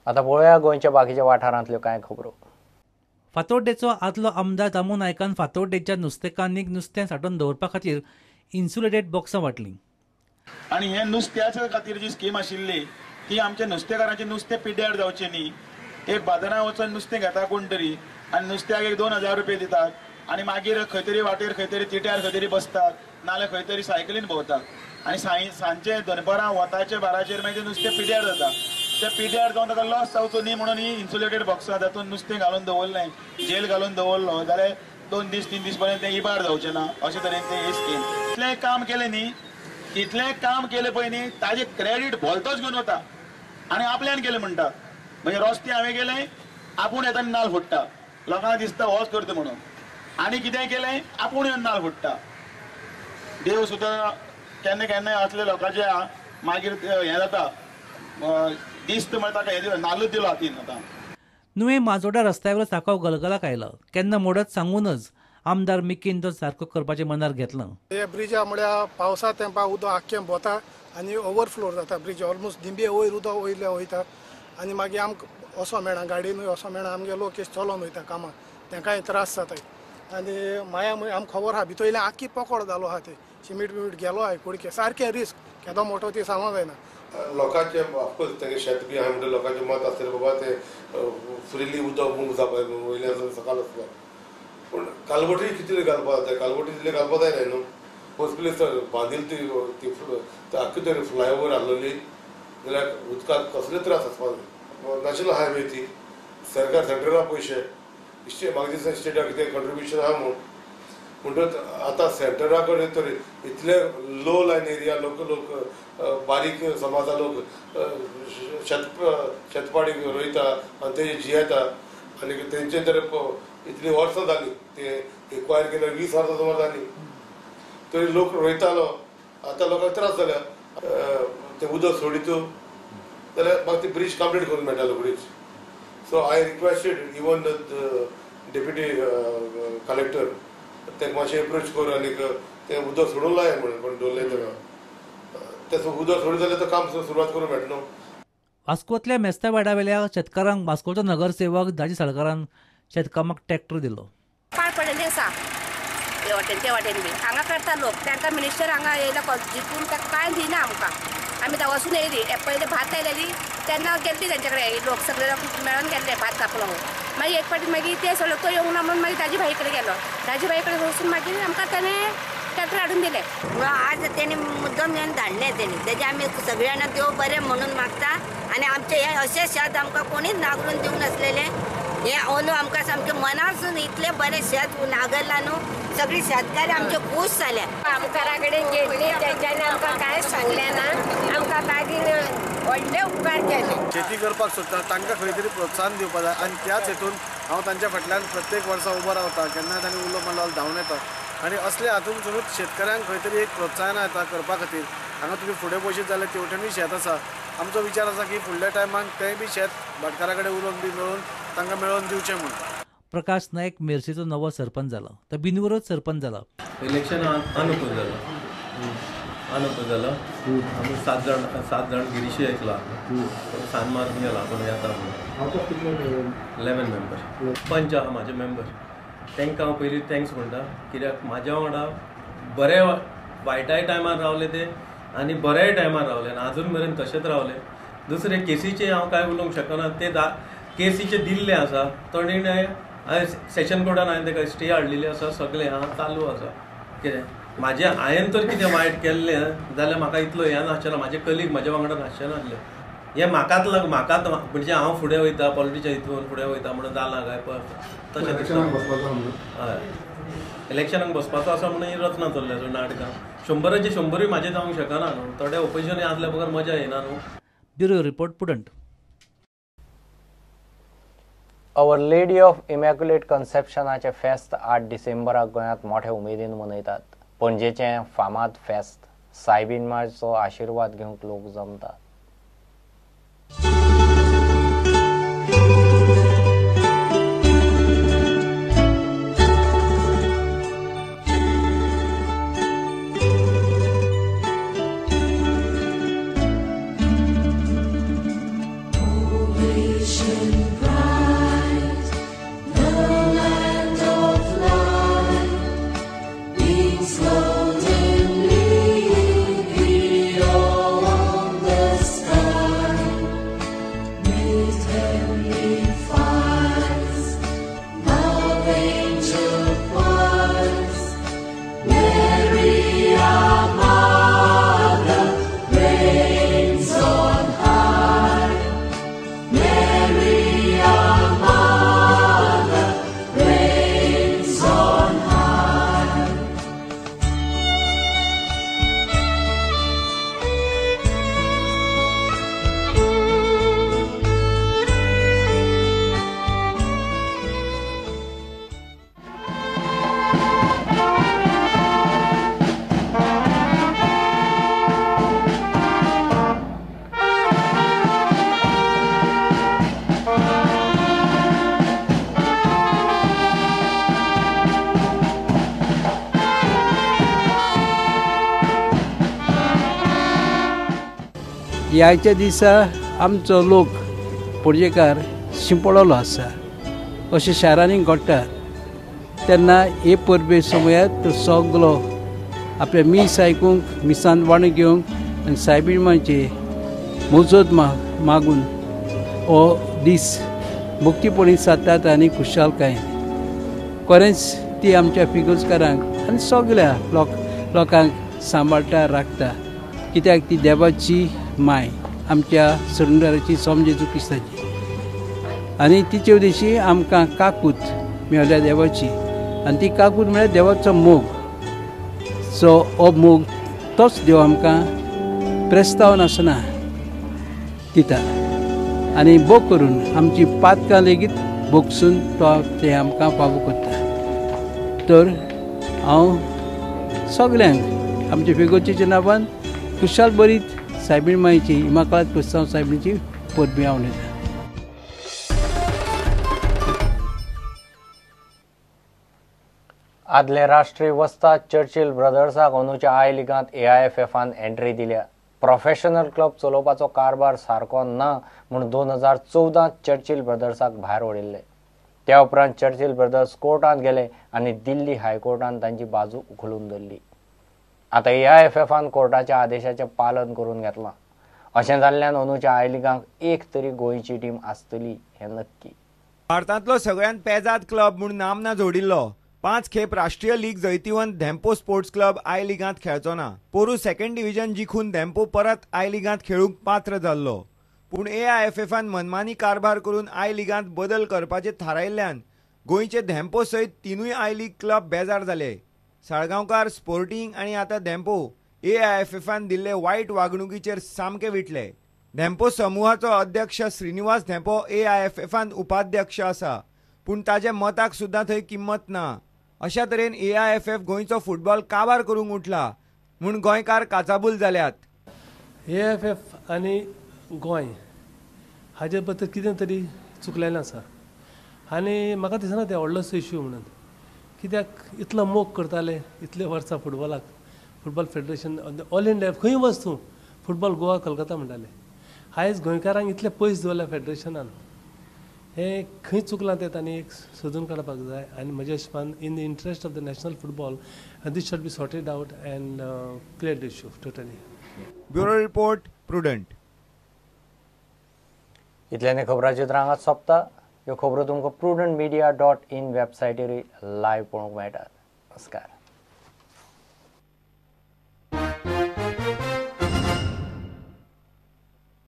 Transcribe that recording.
आतां पळोवया गोंयच्या बाकीच्या वाठारांतल्यो कांय खबरो. फातोड्डेचो आदलो आमदार दामू नायकान फातोड्डेच्या नुस्तेकान्नीक नुस्तें सांठोवन दवरपा खातीर इन्सुलेटेड बॉक्सां वांटलीं. आनी हे नुस्त्याच्या खातीर जी स्कीम आशिल्ली ती आमच्या नुस्तेकारांचें नुस्तें पिड्ड्यार जावचें न्ही. एक बाजारांत वचून नुस्तें घेता कोण तरी आनी नुस्त्याक एक 2000 रुपये दितात आनी मागीर खंय तरी वाटेर खंय तरी तिट्यार खंय तरी बसतात, नाल्यार खंय तरी सायकलीन भोंवतात आनी सांजचे दनपरां वताचे बाराचेर मागीर नुस्तें पिड्ड्यार जाता. ते पिड्ड्यार जावन ताका लॉस जावचो न्ही म्हणून ही इन्सुलेटेड बॉक्सां तातूंत नुस्तें घालून दवरलें, जेल घालून दवरलो जाल्यार 2 दीस 3 दीस पर्यंत तें इबाड जावचें ना अशे तरेन तें ही स्कीम. इतलें काम केलें न्ही, तितलें काम केलें पळय न्ही ताजें क्रेडीट भलतोच घेवन वता आनी आपल्यान केलें म्हणटा. म्हणजे रस्ते हांवें केलें, आपूण येता नाल फोडटा, लोकांक दिसता होच करता म्हणून, आनी कितें केलें आपूण येवन नाल फोडटा. देव सुद्दां केन्ना केन्नाय असले लोकांचे मागीर हें जाता दिस्त म्हळ्यार ताका हें दिलो नाल्लूच दिलो हातीन. आतां नुवें माजोड्डा रस्त्यावेलो साकाव गलगलाक आयला, केन्ना मोडत सांगू नज. आमदार मिकीन तो सारको करपाचें मनार घेतलां. हे ब्रिजा म्हळ्यार पावसा तेंपा उदक आख्खें भोंवता आनी ओवरफ्लो जाता ब्रिज, ऑलमोस्ट दिंबे वयर उदक वयले वयता आनी मागीर आमकां वचो मेळना, गाडयेनूय वचो मेळना, आमगे लोक चलोन वयता कामाक, तांकांय त्रास जाता. आनी माया आमकां खबर आहा भितर आख्खी पकोड जालो आहा, ते सिमीट बिमीट गेलो आहा कुडके, सारकें रिस्क केदो मोटो ती सांगूंक जायना. लोकांचे ऑफकोर्स तांगे शेत बी आहा म्हणटा लोकांचें मत आसतलें बाबा ते फ्रिली उदक मूव जावपा वयल्यान सकाळ आसता, पूण कालवटी कितले घालपा जाता, कालवटी तितले घालपा जायना न्हू. फर्स्ट प्लेस बांदिल ती आख्खी तरी फ्लायओवर आहलोली जाल्यार उदकाक कसले त्रास आसपा जाय. नॅशनल हायवे ती सरकार सेंट्रला पयशे म्हाका दिसता स्टेटाक कितें कॉन्ट्रिब्युशन आहा म्हूण, म्हणटच आतां सेंटरा कडेन तरी इतले लो लायन एरिया लोक लोक बारीक समाजा लोक शेतपाडी रोयता आनी ते जियेता आनी तेंचे तर इतली वर्सां जालीं ते एक्वायर केल्यार 20 वर्सां सुमार जालीं तरी लोक रोयतालो. आतां लोकांक त्रास जाल्या ते उदक सोडीत जाल्यार म्हाका ती ब्रीज कंप्लीट करूंक मेळटालो bridge. So I requested even the deputy collector ताका मातशें एप्रोच करून आनीक तें उदक सोडूंक लाय म्हणून, पण दवरलें ताका तें उदक सोडूं जाल्यार तो काम सुरवात करूंक मेळटा न्हू. वास्कोंतल्या मेस्तावाड्यावेल्या शेतकारांक वास्कोचो नगरसेवक दाजी साळकारान शेतकामाक ट्रॅक्टर दिलो. पाड पडलेली आसा हे वाटेन ते वाटेन बी हांगा करता लोक, तांकां मिनिस्टर हांगा येयला जिखून ताका कांय दिना आमकां. आमी थंय वचून येयली, पयलीं भात लायलेली तेन्ना गेल्ली तेंचे कडेन लोक सगळे लोक मेळोन गेल्ले भात कापलो. मागीर एक फावटी मागीर ते सगळे तो येवंक ना म्हणून मागीर दाजी भाई कडेन गेलो, दाजी भाई कडेन वचून मागीर आमकां ताणें ट्रॅक्टर हाडून दिले. आज तेणी मुद्दम येवन धाडले तेणी, तेजे आमी सगळ्यांना देव बरें म्हणून मागता आनी आमचे हे अशें शेत आमकां कोणीच नागरून दिवंक नासलेलें, हे अंदू आमकां सामकें मनासून इतलें बरें शेत नागरलां न्हू, सगळी शेतकारी आमचे खूश जाल्या. आमकारा कडेन गेल्ली तेंच्यांनी आमकां कांय सांगलें ना, आमकां मागीर व्हडले उपकार केले. शेती करपाक सोदता तांकां खंय तरी प्रोत्साहन दिवपाक जाय आनी त्याच हेतून हांव तांच्या फाटल्यान प्रत्येक वर्सा उबो रावता. केन्ना तांणी उलो मारलो धांवन येता आनी असले हातूंतसुनूच शेतकऱ्यांक खंय तरी एक प्रोत्साहन येता करपा खातीर. हांगा तुमी फुडें पळयशीत जाल्यार तेवटेनूय शेत आसा. आमचो विचार आसा की फुडल्या टायमाक तेंय बी शेत भाटकारा कडेन उलोवन बी मेळून तांकां मेळोवन दिवचें म्हूण. प्रकाश नायक मेरशेचो नवो सरपंच जाला, तो बिनविरोध सरपंच जाला. इलेक्शन अनुकूल जाला, अनुकूल जाला. आमी सात जाण गिरीशय एकला सान मारून गेला पूण येता म्हणून 11 मेंबर पंच आहा म्हाजे मेंबर. तांकां हांव पयलीं thanks म्हणटा कित्याक म्हाज्या वांगडा बरे वायटाय टायमार रावले ते आनी बऱ्याय टायमार रावले आनी आजून मेरेन तशेंच रावले. दुसरे केसीचे हांव कांय उलोवंक शकना, ते केसीचे दिल्ले आसा तो निर्णय हांवें सेशन कोर्टान हांवें ताका स्टे हाडलेली आसा, सगळें आहा चालू आसा. कितें म्हाजें हांवें तर कितें वायट केल्लें जाल्यार म्हाका इतलो हें नासचें ना, म्हाजे कलीग म्हाज्या वांगडा नासचें नासलें. हें म्हाकाच लाग म्हाकाच म्हणजे हांव फुडें वयता पॉलिटिच्या हितून फुडें वयता म्हणून जालां काय तशें दिसता. हय, इलेक्शनाक बसपाचो आसा म्हणून ही रचना चल्ल्या सो नाटकां 100चे 100 म्हाजें जावंक शकना न्हू, थोडे ओपोजिशन आसल्या बगर मजा येना न्हू. Bureau report, Prudent. Our lady of immaculate कन्सेप्शनाचें फेस्त 8 डिसेंबराक गोंयांत मोठ्या उमेदीन मनयतात. पणजेचें फामाद फेस्त सायबीन मार्चो आशिर्वाद घेवंक लोक जमतात. ह्याच्या दिसा आमचो लोक पणजेकार शिंपडलो आसा अशें शारांनी घडटा तेन्ना हे परबे समयात तो सगलो आपल्या मीस आयकूंक मिसान वाणो घेवंक आनी सायबीण मांयचे मुजोत मागून हो दीस मुक्तीपणी सादतात आनी खुशालकायेन खरेंच ती आमच्या फिगर्जकारांक आनी सगळ्या लोकांक सांबाळटा राखता कित्याक ती देवाची माय आमच्या सरुंदाराची सोम जेजू क्रिस्ताची आनी तिचे उदेशी आमकां काकूत मेळ्ळ्या देवाची आनी ती काकूत म्हळ्यार देवाचो मोग सो हो मोग तोच देव आमकां प्रेस्ताव नासतना दिता आनी बोग करून आमची पातकां लेगीत भोगसून तो ते आमकां फावो करता. तर हांव सगल्यांक आमच्या फिगोचीच्या नांवान खुशाल बरीत सायबीण मायची इमाकुलाद क्रिस्तांव सायबीणची परबी हांव दिता. आदले राष्ट्रीय वस्ताद चर्चिल ब्रदर्साक अंदूच्या I लिगांत AIFFान एंट्री दिल्या. प्रोफेशनल क्लब चलोवपाचो कारभार सारको ना म्हूण 2014 चर्चिल ब्रदर्साक भायर ओडिल्ले. त्या उपरांत चर्चिल ब्रदर्स कोर्टांत गेले आनी दिल्ली हायकोर्टान तांची बाजू उखलून धरली. आतां AIFFान कोर्टाच्या आदेशाचें पालन करून घेतलां. अशें जाल्ल्यान अंदूच्या I लिगांक एक तरी गोंयची टीम आसतली हें नक्की. भारतांतलो सगळ्यांत पेजाद क्लब म्हूण नामना जोडिल्लो 5 खेप राष्ट्रीय लीग जैतिवंत धेंपो स्पोर्ट्स क्लब I लिगांत खेळचो ना. पोरू सेकंड डिव्हिजन जिखून धेंपो परत I लिगांत खेळूंक पात्र जाल्लो. पूण AIFFान मनमानी कारभार करून I लिगांत बदल करपाचें थारायिल्ल्यान गोंयचे धेंपो सयत 3 I league club बेजार जाले. साळगांवकार, स्पोर्टींग आनी आतां धेंपो AIFFान दिल्ले वायट वागणुकीचेर सामके विटले. धेंपो समुहाचो अध्यक्ष श्रीनिवास धेंपो AIFFान उपाध्यक्ष आसा, पूण ताज्या मताक सुद्दां थंय किंमत ना. अशा तरेन AIFF गोंयचो फुटबॉल काबार करूंक उठला म्हूण गोंयकार काचाबूल जाल्यात. AIFF आनी गोंय हाजे बद्दल कितें तरी चुकलेलें आसा आनी म्हाका दिसना तें व्हडलोसो इश्यू म्हणून, कित्याक इतलो मोग करताले इतले वर्सां फुटबॉलाक, फुटबॉल फेडरेशन ऑल इंडिया खंय वच तूं फुटबॉल गोवा कलकत्ता म्हणटाले. आयज गोंयकारांक इतले पयस दवरल्या फेडरेशनान, हें खंय चुकलां तें तांणी एक सोदून काडपाक जाय आनी म्हज्या हिशोबान in the interest of the national football this should be sorted out and clear the issue totally. Bureau report, Prudent. इतल्याने खबरांच्यो रांगात सोंपता. ह्यो खबरो तुमकां prudentmedia.in वेबसायटीर लायव्ह पळोवंक मेळटात. नमस्कार.